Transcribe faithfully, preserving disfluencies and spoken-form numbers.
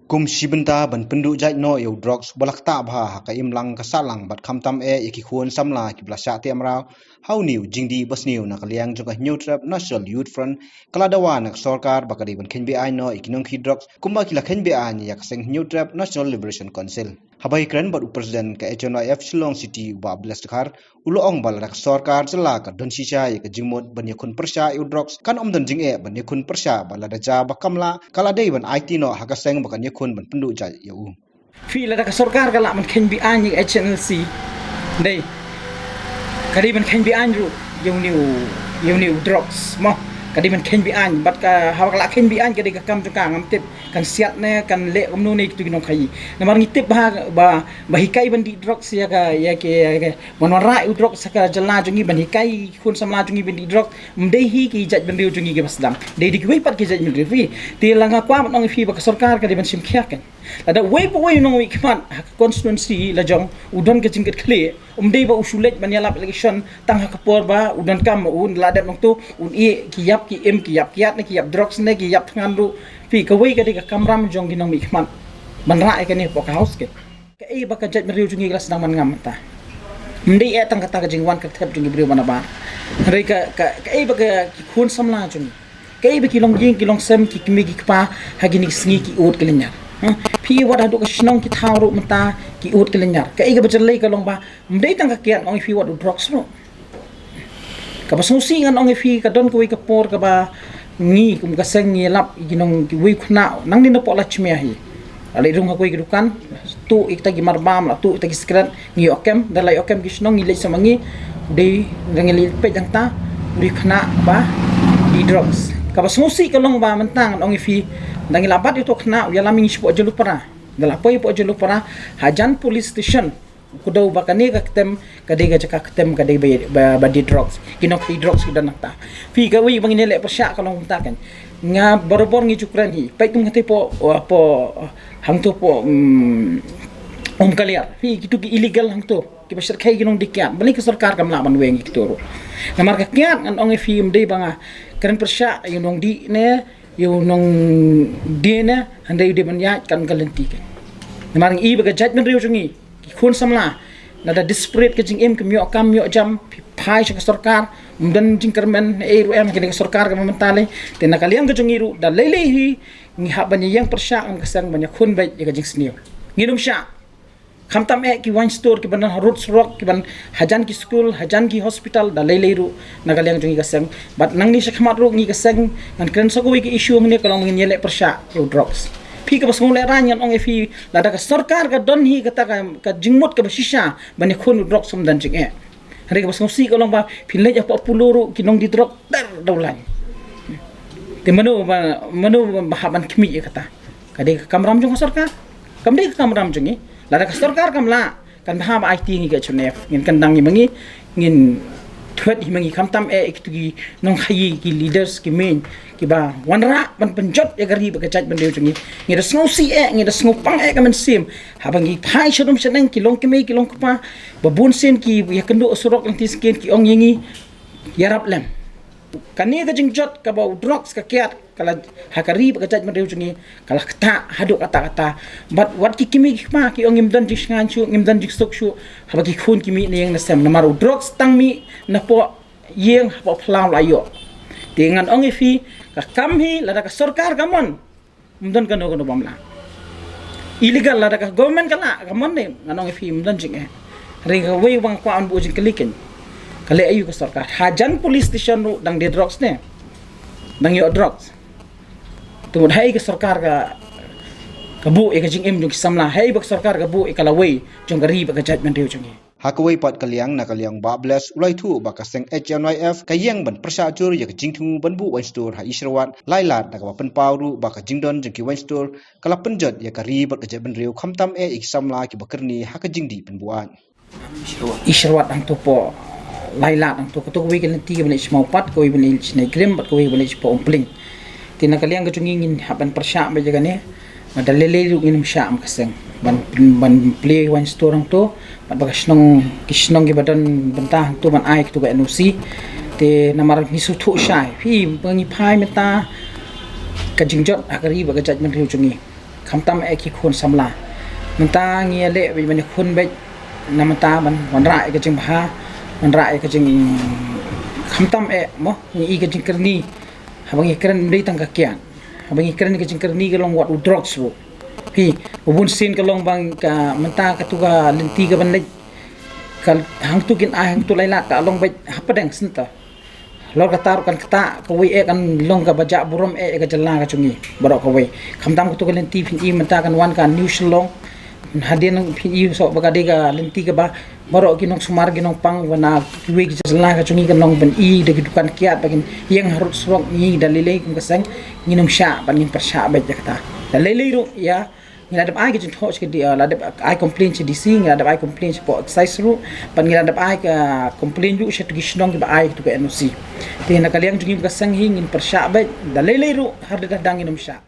Kum shi bynta ban pynduh jait noh ïa u drugs ba la ktah bha ha ka imlang ka sahlang bad khamtam eh ïa ki khun samla kiba la shah teh mraw ha une u jingdih basniew, na ka liang jong ka Hynñiewtrep National Youth Front ka la dawa na ka sorkar ba ka dei ban kheiñ be-aiñ noh ïa ki nongkhaïi drugs kumba ki la kheiñ be-aiñ ïa ka seng Hynñiewtrep National Liberation Council. Haba ïakren bad u President ka H N Y F Shillong City, u Bah Blessed Dkhar, u la ong ba lada ka sorkar jylla ka don shisha ïa ka jingmut ban ïakhun pyrshah ïa u drugs, kan ym don jingeh ban ïakhun pyrshah, bad lada jia ba kam lah, ka la dei ban aiti noh ha ka seng ba kan ïakhun ban pynduh jait ïa u. Phi, lada ka sorkar ka lah ban kheiñ be-aiñ ïa ka H N L C, dei, ka dei ban kheiñ be-aiñ ruh ïa une u, ïa une u drugs, mo. Ka dei ban kheiñ be-aiñ, bad ka, haba ka lah kheiñ be-aiñ, ka dei ka kam jong ka, ngam tip kan siat ne kan leh kumno ne kitu ki nongkhaïi. Namar ngi tip ba, ba, ba hikai ban dih drugs ïa ka, ïa ki, ïa ki, ban wanrah ïa u drugs ha ka jylla jong ngi, ban hikai ki khun samla jong ngi ban dih drugs, ym dei hi ki jaitbynriew jong ngi kiba sdang. Dei da kiwei pat ki jaitbynriew, phi. Te la nga kwah ban ong ïa phi ba ka sorkar ka dei ban shim khia kan. Lada uwei pa uwei u nongmihkhmat ha ka constituency la jong u don ka jingkitkhlieh, ym dei ba u shu leit ban ïalap election tang ha ka por ba u donkam, u la dep nangtu, un ïeh ki ïap ki im, ki ïap kiad ne ki ïap drugs ne ki ïap thngan ruh. Phi, kawei ka dei ka kamram jong ki nongmihkhmat ban rah ïa kane hapoh ka House kan. Kaei ba ka jaitbynriew jong ngi ka la sdang ban ngam mynta? Ym dei eh tang kata ka jingwan ka thep jong ki briew ba nabar. Hynrei ka, ka, kaei ba ka, ki khun samla jong ngi, kaei ba ki longïing ki longsem, ki kmie ki kpa ha kine ki sngi ki ud ki lynñiar? Hm? Phi, wat haduh ka shnong ki thaw ruh mynta ki ud ki lynñiar. Kaei kaba jyllei ka long ba ym dei tang ka kiad, ong ïa phi, wat u drugs ruh. Kaba sngewsih ngan ong ïa phi, ka don kawei ka por kaba ngi kum ka seng ngi ïalap ïa ki nong, kiwei u khynnah nangne napoh Lachmia hi. La leit rung ha kawei ka dukan, tuh ïa kita ki marbam, la tuh ïa kita ki sikret, ngi ïoh kem, da la ïoh kem ki shnong, ngi leit sa ma ngi, u dei, da ngi leit peit hangta, u dei u khynnah ba dih drugs. Kaba sngewsih ka long ba mynta ngan ong ïa phi, da ngi la bat ïa uto u khynnah, u ïalam ïa ngi shapoh Jalupara. Da la poi hapoh Jalupara, hajan police station, u kdew ba kane ka ktem ka dei ka jaka ktem ka dei ba, ba, ba dih drugs, ki nongkhaïi drugs ki don hangta. Phi, kawei ba ngin ïaleh pyrshah ka long mynta kan. Nga barabor ngi ju kren hi, peit kum katei poh, uh, poh, uh, hangto poh, um, Umkaliar. Phi, kitu ki illegal hangto, kiba shyrkhei ki nongdie kiad. Balei ka sorkar kam lah ban weng ïa kitu ruh? Namar ka kiad, ngan ong ïa phi, ym dei ba nga kren pyrshah ïa u nongdie ne ïa u nongdie ne, hynrei u dei ban ïaid katkum ka lynti kan. Namar ngi i ba ka jaitbynriew jong ngi, ki khun samla, lada desperate ka jingim, kim ïoh kam ïoh jam, phi phai sha ka sorkar, ym don jingkyrmen ei ruh em, kane ka sorkar kaba mynta lei. Te na ka liang ka jong ngi ruh, da lei lei hi, ngi hap ban ïeng pyrshah kum ka seng ban ïakhun beit ïa ka jingsniew. Ngin ym shah. Khamtam eh ki wine store kiba don harud surok, kiba don hajan ki skul, hajan ki hospital, da lei lei ruh na ka liang jong ngi ka seng. Bad nangne shakhmat ruh ngi ka seng ngan kren sa kawei ka issue hangne, ka long ngin ïaleh pyrshah ïa u drugs. Phi, kaba sngewlehraiñ ngan ong ïa phi, lada ka sorkar ka don hi kata ka, ka jingmut kaba shisha ban ïakhun ïa u drugs, ym don jingeh. Hynrei kaba sngewsih ka long ba phin leit hapoh Apollo ruh ki nongdie drugs ter dewlaiñ. Te mano ba, mano ba hap ban khmih ïa kata? Ka dei ka kamram jong ka sorkar, kam dei ka kamram jong ngi. Lada ka sorkar kam lah, kan bha ba aiti ïa ngi ka H N F, ngin kyndang hi ma ngi, ngin thwet hi ma ngi, khamtam eh ïa kitu ki nongkhaïi, ki leaders, ki meiñ kiba wanrah ban pynjot ïa ka ri bad ka jaitbynriew jong ngi. Ngi da sngewsih eh, ngi da sngewpang eh ka mynsiem haba ngi phai sha rum sha neng, ki longkmie ki longkpa, ba bun sien ki ïakynduh surok lynti sien, ki ong ïa ngi, ïarap lem. Kane ka jingjot kaba u drugs ka kiad, ka la ha ka ri bad ka jaitbynriew jong ngi, ka la ktah haduh katta katta. Bad wat ki kmie ki kpa ki ong ngim don jingshngaiñ shuh, ngim don jingsuk shuh haba ki khun ki mih na ïing na sem, namar u drugs tang mih napoh ïing, hapoh phyllaw la ïoh. Te ngan ong ïa phi, ka kam hi, lada ka sorkar ka mon, ym don kano kano bym lah. Illegal, lada ka government ka lah, ka mon ne, ngan ong ïa phi, ym don jingeh. Hynrei kawei ba nga kwah ban buh jingkylli kan, ka leh aïu ka sorkar? Hajan police station ruh dang die drugs ne, dang ïoh drugs. Te mut haei ka sorkar ka, ka buh ïa ka jingim jong ki samla? Haei ba ka sorkar ka buh ïa ka lawei jong ka ri bad ka jaitbynriew jong ngi? Ha kawei pat ka liang, na ka liang Bah Blessed u la ïathuh ba ka seng H N Y F ka ïeng ban pyrshah jur ïa ka jingthmu ban buh wine store ha Isherwad, la ai lad na kaba pynpaw ruh ba ka jingdon jong ki wine store ka la pynjot ïa ka ri bad ka jaitbynriew, khamtam eh ïa ki samla kiba kyrni ha ka jingdih pynbuaid. Isherwad hangto hapoh, la ai lad hangto, kato kawei ka lynti kaba leit sha Mawpat, kawei ba leit sha Nongkrim, bad kawei ba leit shapoh Umpling. Te na ka liang ka jong ngi ngin hap ban pyrshah beit ïa kane. Bad da lei lei ruh ngin ym shah, kum ka seng, ban, ban plie wine store hangto, bad ba ka shnong, ki shnong kiba don bynta hangto ban ai kato ka N O C. Te namar ngi sngewthuh shai, phi, ba ngi phai mynta, ka jingjot ha ka ri bad ka jaitbynriew jong ngi, Khamtam eh ki khun samla. Mynta ngi ïa leh bad ban khun bad na mynta ban wanrah ïa ka jingbha, wanrah ïa ka jing khamtam eh mo, ngi i ka jingkyrni. Haba ngi kren ym dei tang ka kiad. Haba ngi kren ka jingkyrni ka long wat u drugs ruh. Phi, u bun sien ka long ba ka mynta katu ka lynti ka ban leit. Ka hangtu kin ai hangtu lai lak ka long bad hapdeng synta. Lor kata ruh kan kata kawei eh kan long kaba jah burom eh ka jylla ka jong ngi. Baroh kawei. Khamtam katu ka lynti phin i mynta kan wan ka New Shillong. Hadien phin i so ba ka dei ka lynti kaba baroh ki nongsumar ki nongpang ba na kiwei ki jylla ka jong ngi kan long ban i da ki dukan kiad ba kin ïeng harud surok. Ngi da lei lei kum ka seng ngin ym shah ban ngin pyrshah bad ïa kata. Da lei lei ruh ïa ngi la dep ai ka jingthoh sha ka D, uh, la dep ai complain sha D C, ngi la dep ai complain sha pok excise ruh, bad ngi la dep ai ka complain ruh sha tu ki shnong kiba ai tu ka N O C. Te na ka liang jong ngi ba ka seng hi ngin pyrshah bad da lei lei ruh har da dang ngin ym shah.